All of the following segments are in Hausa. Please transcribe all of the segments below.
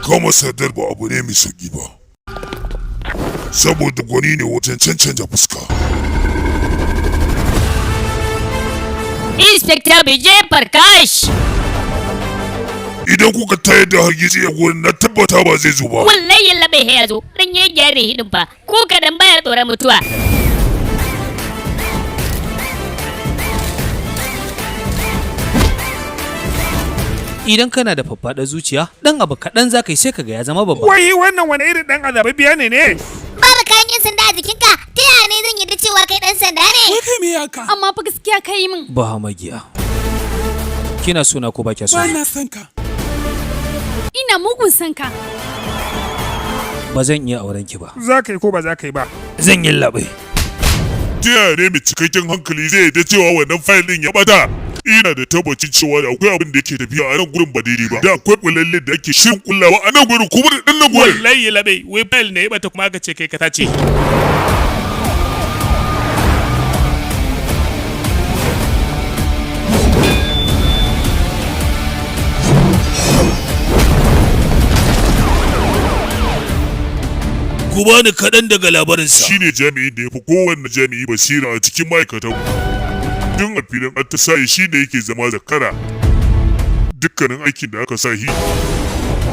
Kama Sardar ba abu ne mai sauki ba, saboda gwani ne wajen cancanta fuska. Inspector Vijay Prakash. Idan kuka tayar da hargitsi a gurin, na tabbata ba zai zo ba. Wallahi yallabai ya zo, dan ya gyara hidin fa. Ko kadan baya tsoron mutuwa. Idan kana da faffaɗar zuciya, dan abu kaɗan za ka yi sai ka ga ya zama babba. Wai wannan wani irin dan azababiya ne ne? Babu kayan 'yan sanda a jikinka, ta yaya ne zan yarda cewa kai ɗan sanda ne? Wai kai me haka? Amma fa gaskiya kai min. Ba magiya. Kina sona ko ba kya so? Ba na son ka. Ina mugun son ka. Ba zan iya auren ki ba. Za ka yi ko ba za ka yi ba? Zan yi labai. Ta yaya ne mai cikakken hankali zai yarda cewa wannan fayil din ya bata? Ina da tabbacin cewa da akwai abin da yake tafiya a nan gurin ba daidai ba. Da akwai kulalle da ake shirin kullawa a nan gurin kuma da ɗan nan gurin. Wallahi labai, wai fayil ne ya bata kuma aka ce kai ka tace. Ku bani kaɗan daga labarinsa. Shine jami'in da ya fi kowanne jami'i basira a cikin ma'aikatan. Tun a filin atisaye shi ne yake zama zakara. Dukkanin aikin da aka sa shi,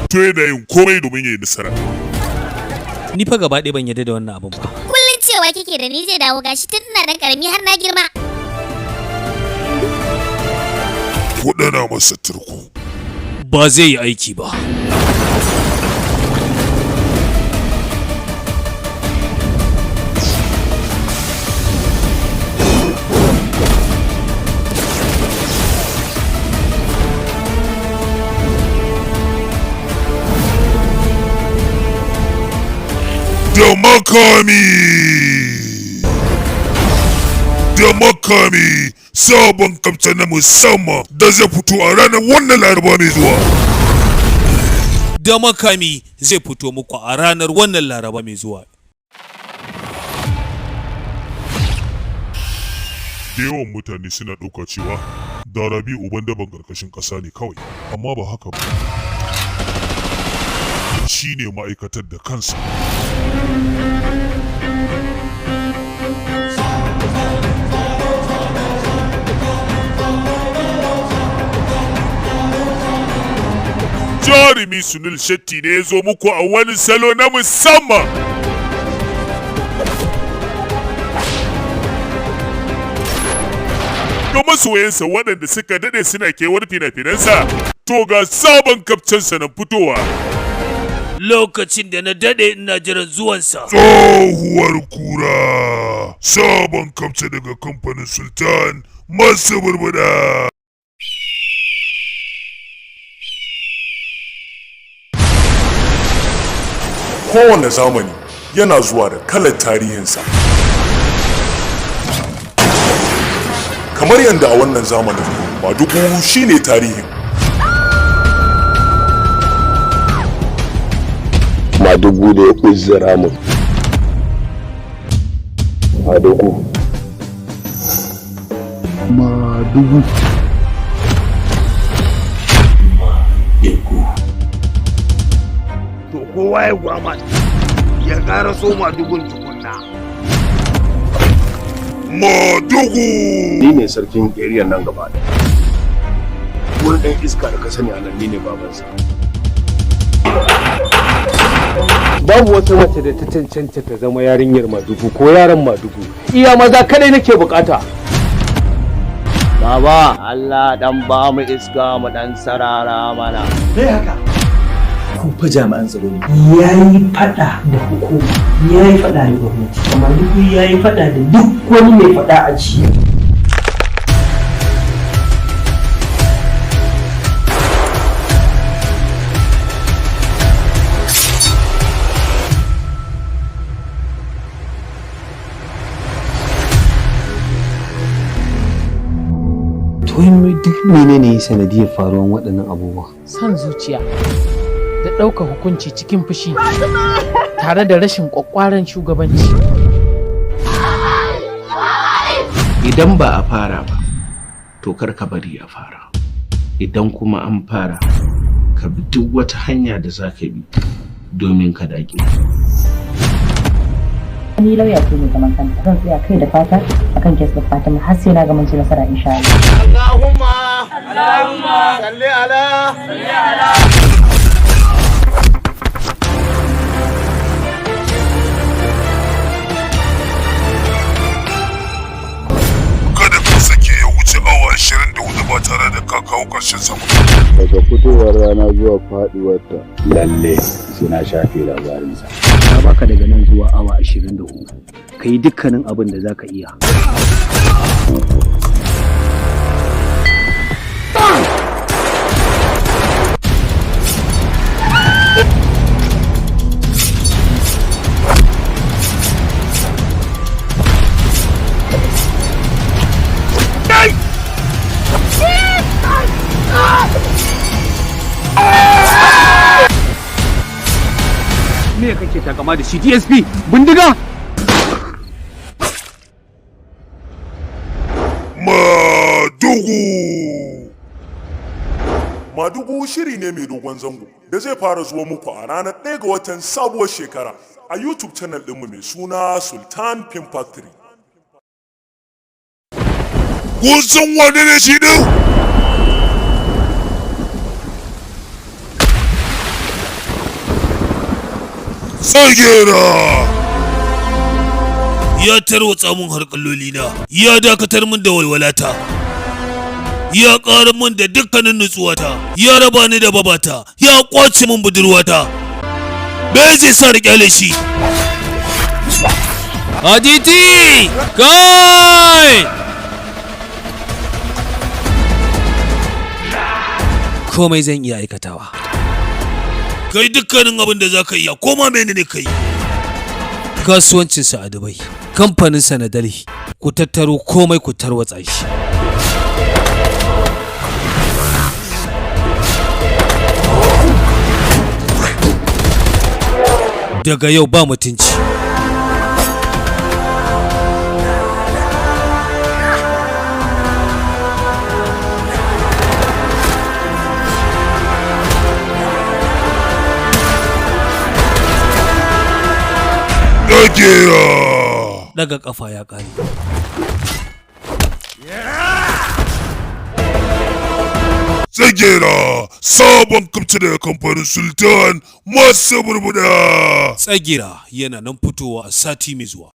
to yana yin komai domin ya yi nasara. Ni fa gaba ɗaya ban yarda da wannan abun ba. Kullum cewa kike da ni zai dawo, gashi tun ina dan karami har na girma. Ku ɗana masa tarko. Ba zai yi aiki ba. Da makami! Da makami! Sabon kamta na musamman da zai fito a ranar wannan Laraba mai zuwa. Da makami zai fito muku a ranar wannan Laraba mai zuwa. Da yawan mutane suna ɗauka cewa Darabi uban daban ƙarƙashin ƙasa ne kawai, amma ba haka ba. Shi ne ma'aikatar da kansa. Jarumi Sunil Shetty ne ya zo muku a wani salo na musamman. Ga masoyansa waɗanda suka daɗe suna kewar fina-finansa, to ga sabon kafcensa na fitowa. Lokacin da na daɗe ina jiran zuwansa. Tsohuwar kura, sabon kamce daga kamfanin Sultan masu burbuda. Kowane zamani yana zuwa da kalar tarihinsa. Kamar yadda a wannan zamanin Madugu shine tarihin. Madugu da ya uzura mu. Madugu. Madugu. Madugu. To kowa ya gwama ya ƙara so Madugun tukunna. Madugu! Ni ne sarkin area nan gaba ɗaya. Wani ɗan iska da ka sani a nan ni ne babansa. Babu wata mace da ta cancanta ta zama yarinyar Madugu ko yaran Madugu. Iya maza kadai nake bukata. Baba, Allah dan ba mu iska mu dan sarara mana. Me haka? Ku fa jami'an tsaro ne. Yayi fada da hukuma, yayi fada da gwamnati, Madugu yayi fada da duk wani mai fada a ji. To duk menene sanadiyar faruwan waɗannan abubuwa? Son zuciya da ɗaukar hukunci cikin fushi tare da rashin ƙwaƙƙwaran shugabanci. Idan ba a fara ba, to kar ka bari a fara. Idan kuma an fara, Ka bi duk wata hanya da za ka bi domin ka dage. Ni lauya ce mai zaman kanta. Zan tsaya kai da fata akan case ɗin Fatima har sai na ga mun ci nasara, insha Allah. Allahumma Allahumma salli ala salli ala. Kada ka sake ya wuce awa 24 ba tare da ka kawo ƙarshen sa ba. Daga fitowar rana zuwa faduwarta, lalle sai na shafe labarinsa. Na baka daga nan zuwa awa 24 ka yi dukkanin abin da za ka iya. Me kake takama da shi, DSP? Bindiga. Madugu! Madugu shiri ne mai dogon zango da zai fara zuwa muku a ranar 1 ga watan sabuwar shekara a YouTube channel ɗinmu mai suna Sultan Pin Factory. Kun san wane ne shi ɗin? Tsagera! Ya tarwatsa mun harkallolina, ya dakatar mun da walwalata, ya ƙara mun da dukkanin nutsuwata, ya raba ni da babata, ya ƙwace mun budurwata. Me zai sa kyale shi? Aditi! Kai! Komai zan iya aikatawa. Kai dukkanin abin da za ka iya, koma menene kai? Kasuwancinsa a Dubai, kamfaninsa na Delhi, ku tattaro komai ku tarwatsa shi. Daga yau ba mutunci. Tsagera! Daga kafa ya kare. Tsagera! Sabon kamci daga kamfanin Sultan masu burbuda! Tsagira yana nan fitowa a sati mai zuwa.